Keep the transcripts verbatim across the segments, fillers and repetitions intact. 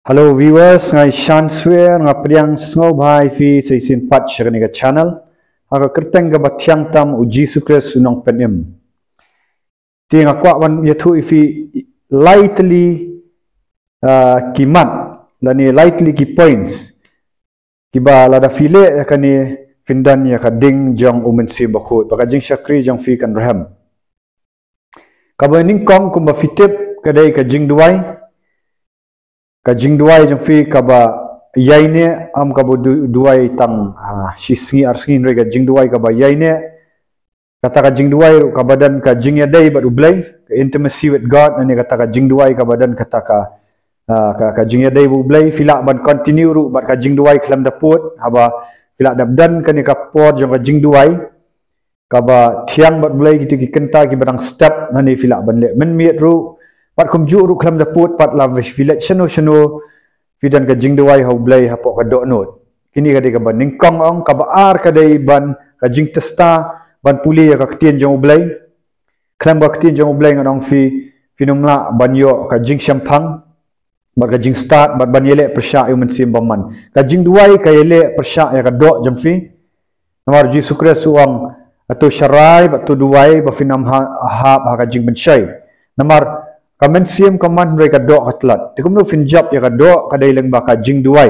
Hello viewers, nga i Shanswer, nga pdiang sngewbha ïa phi sa shisien pat sha kane ka channel ha ka kyrteng kaba thiang tam u Jisu Khrist u nongpynim. Te nga kwah ban ïathuh ïa phi lai tylli, ah, ki mat lane lai tylli ki points kiba lada phi leh ïa kane phin don ïa ka ding jong u Mynsiem Bakhuid, ba ka jingshakri jong phi kan rhem. Kaba nyngkong kumba phi tip ka dei ka jingduwai. Ka jingduwai jong phi kaba ïaineh, ym kaba du-, duwai tang, ah, shi sngi ar sngi, hynrei ka jingduwai kaba ïaineh. Kata ka jingduwai ruh kaba don ka jingïadei bad u Blei, ka intimacy with God, lane kata ka jingduwai kaba don kata ka, ah, ka, ka jingïadei bad u Blei. Phi lah ban continue ruh bad ka jingduwai khlem da pud, haba phi lah dep don kane ka por jong ka jingduwai kaba thiang bad u Blei, kito ki kynta kiba dang step, lane phi lah ban leh mynmiet ruh. Bad kumjuh ruh khlem da pud pat, la phi leit shano shano phi don ka jingduwai ha u Blei hapoh ka dohnud. Kine ka dei kaba nyngkong ong. Kaba ar ka dei ban ka jingtesta, ban pule ïa ka ktien jong u Blei. Khlem ka ktien jong u Blei ngan ong phi, phin ym lah ban ïoh ka jingshemphang bad ka jingstad bad ban ïaleh pyrshah ïa u Mynsiem Bymman. Ka jingduwai ka ïaleh pyrshah ïa ka doh jong phi. Namar Jisu Khrist u ong, to sharai bad to duwai ba phin ym ha-, hap ha ka jingpynshoi. Namar ka mynsiem ka man hynrei ka doh ka tlot. Te kumno phin jop ïa ka doh? Ka dei lyngba ka jingduwai.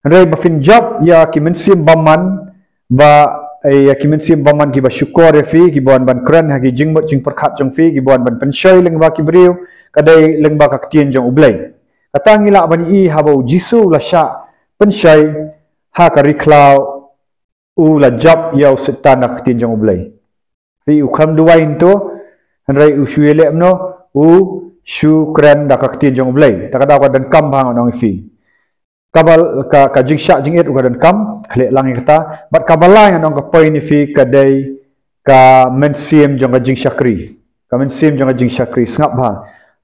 Hynrei ba phin jop ïa ki mynsiem bymman, ba, eh, ïa ki mynsiem bymman kiba shukor ïa phi, kiba wan ban kren ha ki jingmut jingpyrkhat jong phi, kiba wan ban pynshoi lyngba ki briew, ka dei lyngba ka ktien jong u Blei. Kata ngi lah ban i haba u Jisu u la shah pynshoi ha ka ri khlaw, u la jop ïa u Soitan da ka ktien jong u Blei. Phi, u khlem duwai hangto, hynrei u shu ïaleh kumno? U shu kren da ka ktien jong u Blei. Ta ka daw ka donkam bha ngan ong ïa phi. Kaba, ka, ka jingshah jingit ruh ka donkam, khleh lang ïa kata. Bad kaba lai ngan ong ka point ïa phi ka dei ka mynsiem jong ka jingshakri. Ka mynsiem jong ka jingshakri, sngap bha.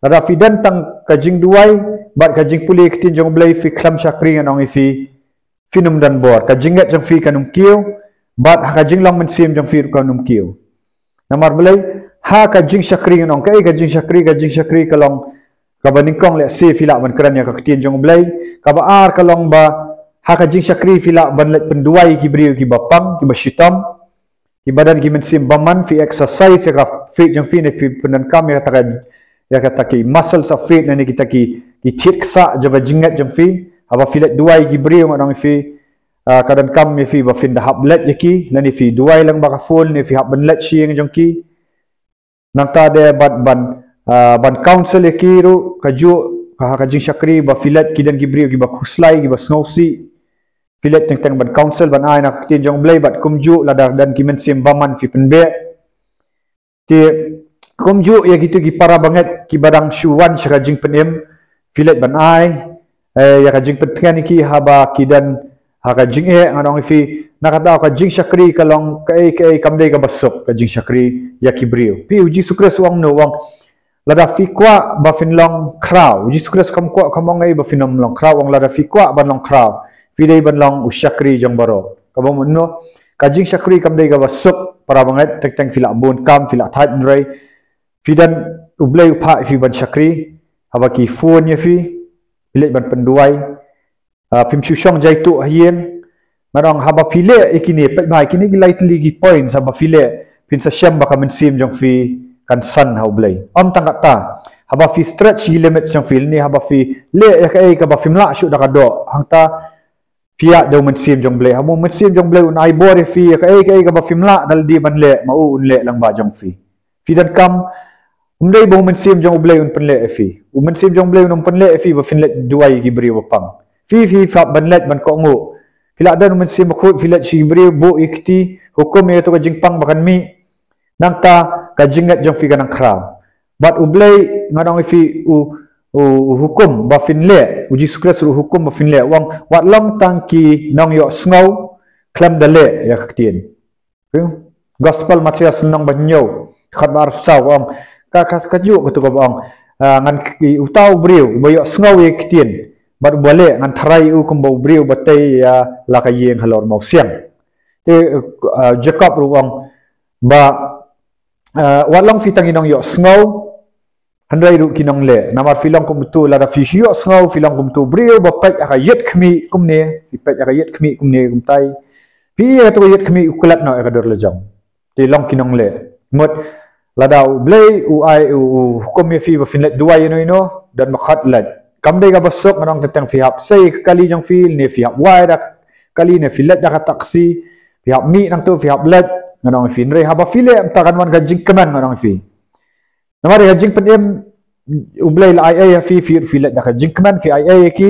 Lada phi don tang ka jingduwai bad ka jingpule ktien jong u Blei, phi khlem shakri ngan ong ïa phi, phin ym don bor. Ka jingngeit jong phi kan ym kiew, bad ha ka jinglong mynsiem jong phi ruh kan ym kiew. Namar balei? Ha ka jingshakri ngan ong, kaei ka jingshakri? Ka jingshakri ka long kaba nyngkong, lehse phi lah ban kren ïa ka ktien jong u Blei. Kaba ar ka long ba ha ka jingshakri phi lah ban leit pynduwai ki briew kiba pang, kiba shitom, kiba don ki mynsiem bymman. Phi exercise ïa ka faith jong phi, ne phi pyndonkam ïa kata ka, ïa kata ki muscles of faith, ne kita ki, ki thied ksah jong ka jingngeit jong phi. Haba phi leit duwai ki briew, ngan ong ïa phi, ah, ka donkam ïa phi ba phin da hap leit ïa ki, lane phi duwai lang ba ka phone, ne phi hap ban leit sha ïing jong ki. Nangta de bad ban, ah, ban counsel ïa ki ruh, kajuh ka, ka jingshakri ba phi leit, ki don ki briew kiba khuslai, kiba sngewsih. Phi leit teng teng ban counsel, ban ai na ka ktien jong u Blei, bad kumjuh lada don ki mynsiem bymman phi pynbeh. Te kumjuh ïa kito ki para bangeit kiba dang shu wan sha ka jingpynim, phi leit ban ai, eh, ïa ka jingpyntngen ïa ki haba ki don ha ka jingeh. Ngan ong ïa phi, na kata ka jingshakri ka long kaei kaei, kam dei kaba suk ka jingshakri ïa ki briew. Phi, u Jisu Khrist u ong kumno? U ong, lada phi kwah ba phin long khraw. U Jisu Khrist kam kwah, kam ong ei ba phin ym long khraw. U ong lada phi kwah ban long khraw, phi dei ban long u shakri jong baroh. Kaba mut kumno? Ka jingshakri kam dei kaba suk, para bangeit. Teng teng phi lah bun kam, phi lah thait, hynrei phi don, u Blei u phah ïa phi ban shakri. Haba ki phone ïa phi, phi leit ban pynduwai. Ah, phim shu shong jaituh ha ïing. Ngan ong haba phi leh ïa kine, peit bha, kine ki lai tylli ki points, haba phi leh, phin sa shem ba ka mynsiem jong phi kan san ha u Blei. Ym tang kata, haba phi stretch ki limits jong phi, ne haba phi leh ïa kaei kaba phim lah shuh da ka doh, hangta phi ïaid da u Mynsiem jong u Blei. Haba u Mynsiem jong u Blei un ai bor ïa phi ïa kaei kaei kaba phim lah da lade ban leh, ma u un leh lang ba jong phi. Phi donkam, ym dei ba u Mynsiem jong u Blei un pynleh ïa phi. U Mynsiem jong u Blei un ym pynleh ïa phi ba phin leit duwai ïa ki briew ba pang. Phi, phi hap ban leit ban kohnguh. Phi lah don u Mynsiem Bakhuid, phi leit sha ki briew, buh ïa ki kti, hukum ïa kato ka jingpang ba kan mih. Nangta ka jingngeit jong phi kan nang khraw. Bad u Blei, ngan ong ïa phi, u, u, u hukum ba phin leh, u Jisu Khrist ruh u hukum ba phin leh. U ong, wat long tang ki nongïohsngew khlem da leh ïa ka ktien. Gospel Mathaios lynnong ba hynñiew, dkhot ba arphew saw, ka ong, ka, ka, kajuh kato kaba ong, ah, ngan ki, uta u briew uba ïohsngew ïa ka ktien bad uba leh, ngan tharai ïa u kumba u briew ba tei ïa la ka ïing halor mawsiang. Te, ah, Jakob ruh u ong ba, ah, wat long phi tang ki nongïohsngew, Hynrei ruh ki nongleh, namar phi long kum utu, lada phi shu ïohsngew, phi long kum utu briew ba peit ha ka ïit khmih kumne, phi peit ha ka ïit khmih kumne kumtai. Phi ïa katu ka ïit khmih u klet noh ïa ka dur la jong. Te long ki nongleh. Mut, lada U Blei u ai u, u hukum ïa phi ba phin leit duwai ïano ïano, don ba khot leit. Kam dei kaba suk ngan ong, teng teng phi hap sei ka kali jong phi, ne phi hap wai da ka kali, ne phi leit da ka taxi, phi hap mih nangtu, phi hap leit, ngan ong ïa phi. Hynrei haba phi leh, mynta kan wan ka jingkmen, ngan ong ïa phi. Namar ïa ka jingpynim, U Blei la ai ei ïa phi, phi, phi leit da ka jingkmen, phi ai ei ïa ki.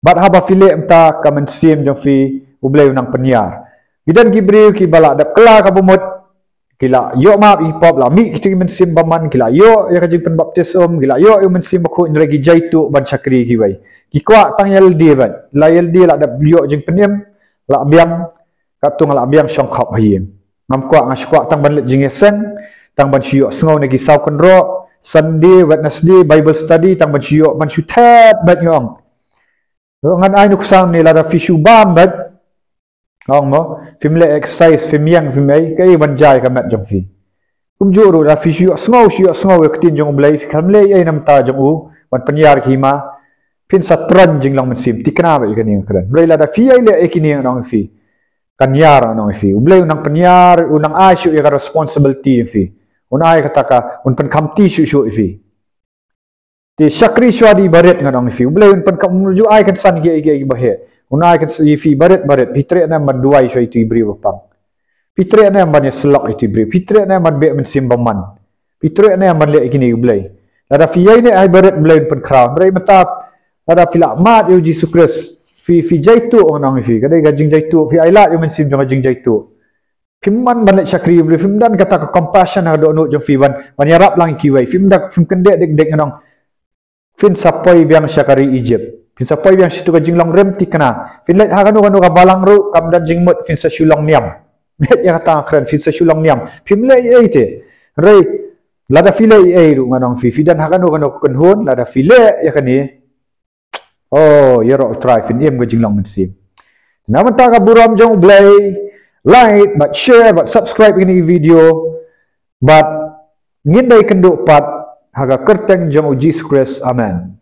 Bad haba phi leh, mynta ka mynsiem jong phi, U Blei u nang pynïar. Ki don ki briew kiba la dep kylla ka bamut, ki la ïoh map ïa ki pop, la mih kita ki mynsiem bymman, ki la ïoh ïa ka jingpynbaptis um, ki la ïoh ïa u Mynsiem Bakhuid, hynrei ki jaituh ban shakri ïa kiwei. Ki kwah tang ïalade bad, la ïalade la dep ïoh jingpynim, la biang, katto nga la biang shongkhop ha ïing. Ngam kwah, nga shu kwah tang ban leit jingïaseng, tang ban shu ïohsngew na ki saw kynroh, Sunday, Wednesday, Bible study, tang ban shu ïoh, ban shu thet bad ïoh. Ngan ai nuksan ne, lada phi shu bam bad, ong mo, phim leh exercise, phim ïeng, phim ei, kaei ban jia ïa ka met jong phi? Kumjuh ruh lada phi shu ïohsngew, shu ïohsngew ïa ka ktien jong U Blei, phi khlem leh ei namar ka jong u, ban pynïar ïa ka hima, phin sa tron jinglong mynsiem, thikna bad ïa kane nga kren. Hynrei lada phi ïai leh ïa kine, ngan ong ïa phi, kan ïar, ngan ong ïa phi. U Blei u nang pynïar, u nang ai shuh ïa ka responsibility ïa phi. Un ai kata ka, un pynkhamti shuh shuh ïa phi. Te shakri shuwa da i barit, ngan ong ïa phi. U Blei un pynkham, un ju ai kynsan ki, ki, ki baheh. Un ai kynsan ïa phi barit, barit. Phi treh ne em ban duwai shuwa ïa itu i briew ba pang? Phi treh ne em ban ïasyllok ïa itu i briew? Phi treh ne em ban beh mynsiem bymman? Phi treh ne em ban leh ïa kine, U Blei? Lada phi ïai neh ha i barit, U Blei un pynkhraw. Hynrei mynta, lada phi la mad ïa U Jisu Khrist, phi, phi jaituh, ngan ong ïa phi. Ka dei ka jingjaituh, phi ailad ïa u mynsiem jong ka jingjaituh. Phim man ban leit shakri ïa U Blei, phim don kata ka compassion ha ka dohnud jong phi ban, ban ïarap lang ïa kiwei. Phim da, phim kyndit dik dik, ngan ong. Phin sa poi biang sha ka ri Egypt. Phin sa poi biang sha itu ka jinglong rim thikna. Phin leit ha kano kano ka balang ruh, kam don jingmut, phin sa shu long niam. Leit ïa kata nga kren, phin sa shu long niam. Phim leh ei ei te. Hynrei, lada phi leh ei ei ruh, ngan ong ïa phi, phi don ha kano kano ka kynhun, lada phi leh ïa kane, oh, ïaroh U Trai, phin im ka jinglong mynsiem. Na mynta ka burom jong U Blei, like, bad share, bad subscribe ïa kane ka video, bad ngin da ïakynduh pat ha ka kyrteng jong U Jisu Khrist. Amen.